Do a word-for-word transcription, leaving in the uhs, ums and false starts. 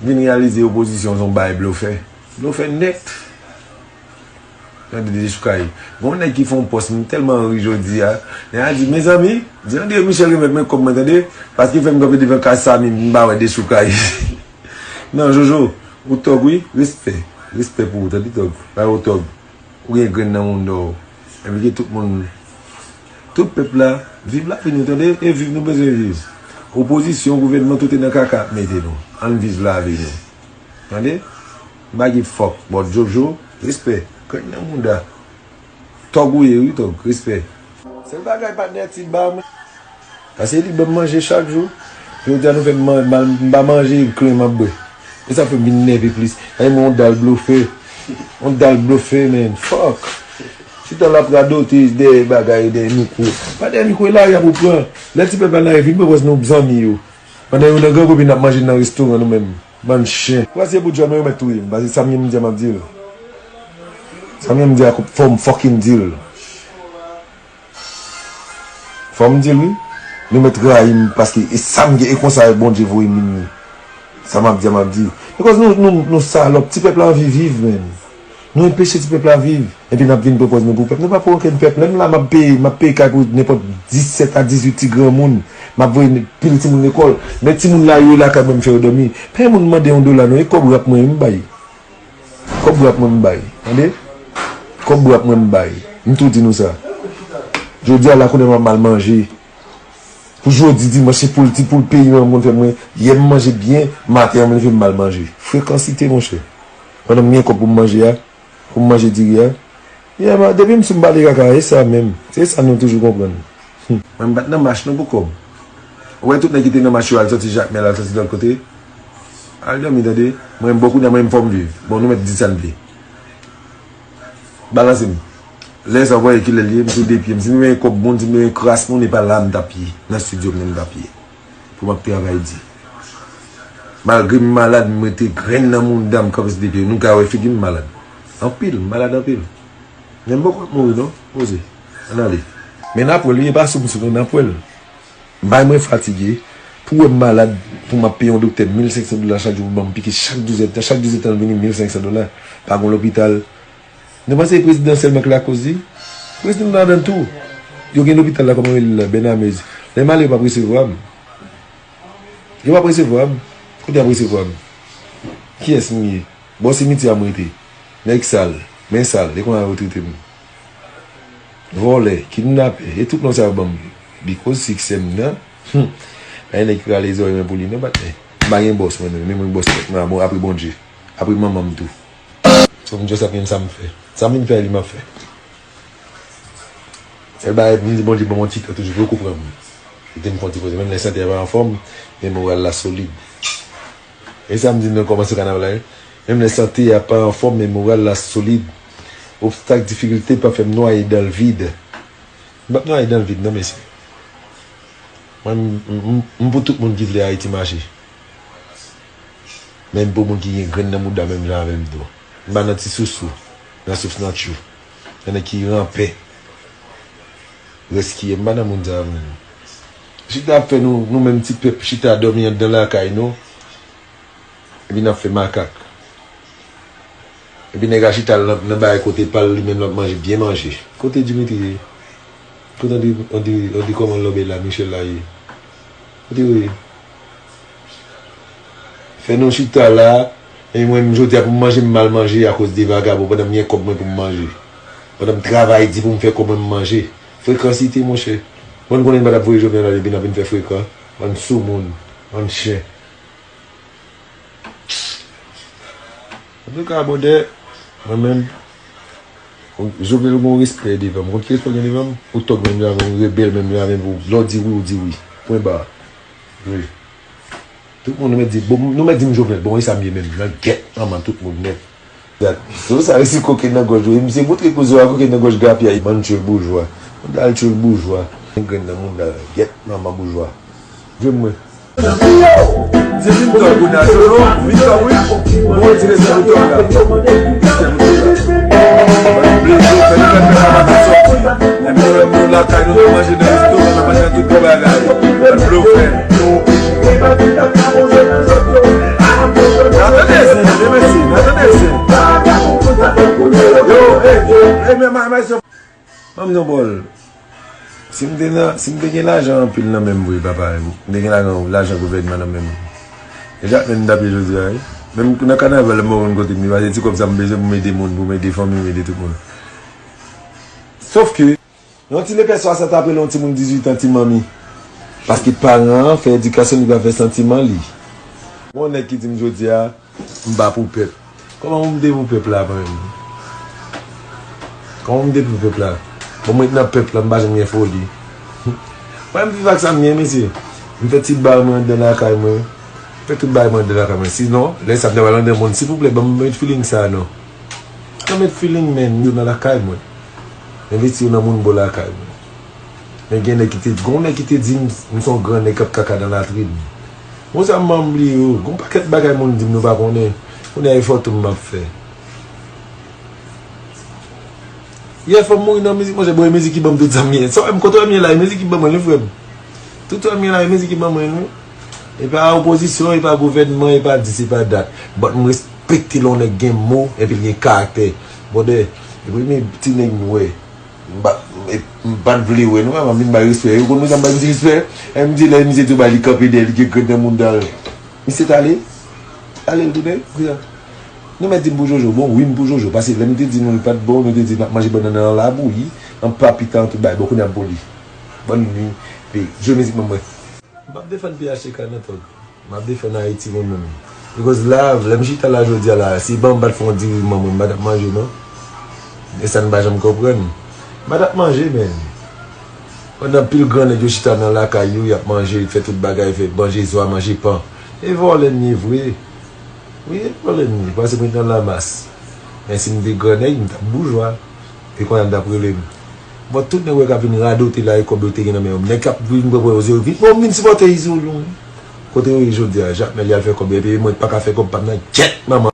Vin reyalize opozisyon se yon bagay blofè. Blofè nèt. Tande dechoukay. Gon nèg ki fè yon pòs, m tèlman ri jodi a. Nèg la di, mezanmi, di André Michel remèt mwen kòb mwen, tande. Paske fè m kanpe devan kay Samy, m pa wè dechoukay. Non, Jojo, ou tòg wi, respè. Respè pou ou, tande tòg. Bay ou tòg. Ou gen grenn nan mounda w. Envite tout moun. Tout pèp la, viv lavi nou, tande, e viv nou bezwen viv. Opozisyon, gouvènman, tout e nan kaka ap mete nou. Ann viv lavi nou. Tande? M pa give fuck, but Jojo, respè. Grenn nan mounda. Tòg ou ye, wi, tòg, respè. Sèl bagay patnè ti ba mwen. Paske li ban m manje chak jou. Jodi a nou fè m man-, mal, m pa manje, kren m ap bwè. E sa fè m vin nève plis. Ay, men yon dal blofè. Yon dal blofè, man. Fuck. Chita l ap radote dèyè bagay, dèyè mikwo. Pa dèyè mikwo, e lari a pou pran. Lè ti pèp la nan revin, mwen wè se nou zanmi yo. Pandan yo nan gran kopi n ap manje nan restoran nou menm. Bann chen. Kwa se pou djòl mwen yo mèt touye m. Paske sa m gen m di a m ap di l. Sa m gen m di a fò m fucking di l. Fò m di l wi. Nou mèt rayi m paske e sa m gen, e konsa Bondye voye m vin ye. Sa m ap di a m ap di. Because nou, nou, nou salòp, ti pèp la anvi viv, menm. Nou enpeche ti pèp la viv. Epi n ap vin pran pòz nou pou pèp. Nou pa pou okenn pèp. Lè m la, m ap peye, m ap peye kay pou nenpòt disèt a dizuit ti granmoun. M ap voye pil timoun lekòl. Men timoun la yo lakay mwen, m fè yo dòmi. Pa gen moun mande yon dola non, e kòb rap mwen m bay. Kòb rap mwen m bay. Tande? Kòb rap mwen m bay. M tou di nou sa. Jodi a la kounye a m ap mal manje. Pou jodi dimanch, se pou l ti pou l peyi mwen, moun fè mwen. Yè m manje byen, maten an m leve m mal manje. Frekansite, monchè. Pandan m gen kòb pou m manje a, pou m manje diri a. Yeah, man, depi m sou m pale kaka, e sa menm. Se sa nou toujou konprann. Hmm. Mwen m pa t nan mach non pou kòb. Ou wè tout nèg ki te nan mach yo al sòti Jakmèl, al sòti lòt kote. Al dòmi tande. Mwen m bon kounye a, mwen m fò m viv. Bon, nou mèt di sa n vle. Balanse m. Lè sa w wè ki lè l ye, m sou de pye m. Si m te gen kòb moun, si m te gen kras moun, e pa la m t ap ye. Nan estidyo m nan m t ap ye. Pou m ap travay di. Malgre m malad, m rete grenn nan mouda m kanpe sou de pye. Nou ka wè figi m malad. Anpil, m malad anpil. Men m poko ap mouri non. Poze. Ann ale. Men n ap wè l wi, e pa sou m sou non, n ap wè l. Bay mwen fatige. Pou wè m malad, pou m ap peye yon doktè mil senk san dola chak jou pou ban m piki chak douzèdtan. Chak douzèdtan l vini mil senk san dola. Pa gon lopital. Nou panse e prezidan sèlman k lakòz li? Prezidan nan ladann tou. Yo gen lopital la, kòman yo rele l la? Bènamez. Lè m ale, yo p ap resevwa m. Yo p ap resevwa m. Kote y ap resevwa m? Kiyès m ye? Bò simityè a m rete. Nèg sal. Men sal. E konsa yo trete m. Vòlè, kidnapè, e tout non sa yo ban m. Because siksè m nan, hmm, pa gen nèg ki rale zòrèy mwen pou li non, patnè. M pa gen bòs mwen menm, men mwen bòs tèt mwen, bon, apre Bondye, apre manman m tou. So m just ap gen sa m fè. Sa m vin fè a, li m ap fè. Sèl bagay pou m di Bondye ban m yon ti tan toujou pou yo konprann m. Kite m fè yon ti poze. Menm lè sante a pa anfòm, men moral la solid. E sa m di nou nan kòmansman kanaval la, wi. Menm lè sante a pa anfòm, men moral la solid. Obstak, difikilte pa fè m nwaye dan l vid. M p ap nwaye dan l vid non, mesye. Mwen, m, m, m, m pou tout moun ki vle Ayiti mache. Men m pou moun ki gen grenn nan mouda menm jan avè m tou. M pa nan ti sousou, nan souf nan tchou. Nan nèg ki ranpè. Rès ki ye, m pa nan moun sa yo menm. Chita ap fè nou, nou menm ti pèp, chita dòmi anndan lakay nou. Epi n ap fè makak. Epi nèg la chita nan, nan bagay kote pa l, li menm l ap manje, byen manje. Kote Dimitri ye? Kote André, André, André kòman lòbèy la, Michel la ye? Kote yo ye? Fè nou chita la, e mwen, m jodi a pou m manje, m mal manje akoz de vagabon, pandan m gen kòb mwen pou m manje. Pandan m travay di pou m fè kòb mwen m manje. Frekansite, monchè. Mwen m konnen m pa t ap voye Jovenel ale, epi n ap vin fè frekan. Bann soumoun, bann chen. Antouka, brother, mwen menm, Jovenel gen yon respè devan m. Ou konn ki respè w gen devan m? Ou tòg menm jan avè m, ou rebèl menm jan avè m, ou, lè w di wi, ou di wi. Pwen ba. Wi. Tout moun nou mèt di, bon, nou mèt di m Jovenel, bon, e sa m ye menm, nan gèt manman tout moun nèt. Dat. Zo sa resi kokenn nan gòj ou, e misye montre kou zo a kokenn nan gòj grapyay, bann tchoul boujwa. Moun al tchoul boujwa. Grenn nan moun la, gèt manman boujwa. Jwenn mwen. Se vin tòg ou nan, Jojo, vin tòg wi. Bon, ti rezon ou tòg la. Ti rezon ou tòg la. Bann blofè, nou fè fè sa pa fè sòti. Epi nou menm nou lakay nou, nou manje nan restoran, nou manje nan tout gwo bagay. Bann blofè. Bann blofè. N a tande zen, tande mesye, n a tande zen. Yo, ey, ey, men, men, men, se Ban m di yon bòl. Si m te nan, si m te gen lajan anpil nan men m vre, papa, m te gen lajan, lajan gouvènman nan men m. E Jakmèl m t ap ye jodi a, wi. Menm nan kanaval, m pa konn kote m ye, paske ti kòb sa m bezwen pou m ede moun, pou m ede fanmi m, ede tout moun. Sòf ke, yon ti lepè swasant ap rele yon timoun dizuit an ti manmi. Paske paran an fè edikasyon li pa fè santiman li. Yon nèg ki di m jodi a, M pa pou pèp. Kòman pou m te pou pèp la, mwen menm? Kòman pou m te pou pèp la? Bon, mwen nan pèp la, m pa janm gen foli. Mwen, m viv ak sa m gen, mesye. M fè ti bagay mwen anndan lakay mwen. M fè tout bagay mwen anndan lakay mwen. Sinon, lè sa m te pral anndan moun, silvouplè, ban m met feeling sa, non. Ban m met feeling, men, yo nan lakay mwen. Envesti yo nan moun bò lakay mwen. Men gen nèg ki te, gon nèg ki te di m, m se yon gran nèg k ap kaka nan latrin. Bon, sa m bliye yo. Gon pakèt bagay moun di m nou pa konnen. Kounye a e fòt m ap fè. Yè fò m mouri nan mizik, monchè, bon, e mizik ki ban m tout sa m ye. Sa w wè m kote w wè m ye la, e mizik ki ban mwen li, frè m. Tout sa m ye la, e mizik ki ban mwen li. E pa opozisyon, e pa gouvènman, e pa dis, e pa dat. But m respekte lè yon nèg gen mo, epi l gen karaktè. Brother, epi mi ti nèg m wè. M pa, m pa t vle wè nou, m vin bay respè. Ou konn mwen sa m bay misye respè? M di lè misye tou bay li kanpe dèyè, li gen grenn nan mouda l. Misye t ale? Ale l tounen? Kounya. Nou mèt di m pou Jojo. Bon, wi, m pou Jojo. Paske lè m te di nou li pa t bon, nou te di n ap manje bannann nan labouyi, an papita, an tout bagay. Bon, kounye a m pou li. Bòn nwi. Epi, jwe mizik mwen mwen. M p ap defann P H T K nan tòg. M ap defann Ayiti mwen menm. Because la, lè m chita la jodi a la, si ban m pa t fè yon diri manman m, m pa t ap manje non. E sa n pa janm konprann. M pa t ap manje, men. Pandan pil gran nèg yo chita nan lakay yo, y ap manje, fè tout bagay, fè manje zwa, manje pan. E vòlè n ye vre. Wi, e vòlè n ye, paske mwen nan lamas. Men si m te gran nèg, m t ap boujwa. E kounye a m t ap rele m. Bon, tout nèg wè k ap vin radote la, e kòb yo te gen nan men yo. Nèg k ap vin pran pran yo, yo vin, bon, vin sipòte Izo Lou. Kote yo ye jodi a, Jakmèl y al fè kòb, epi mwen pa ka fè kòb pa m nan gyèt manman.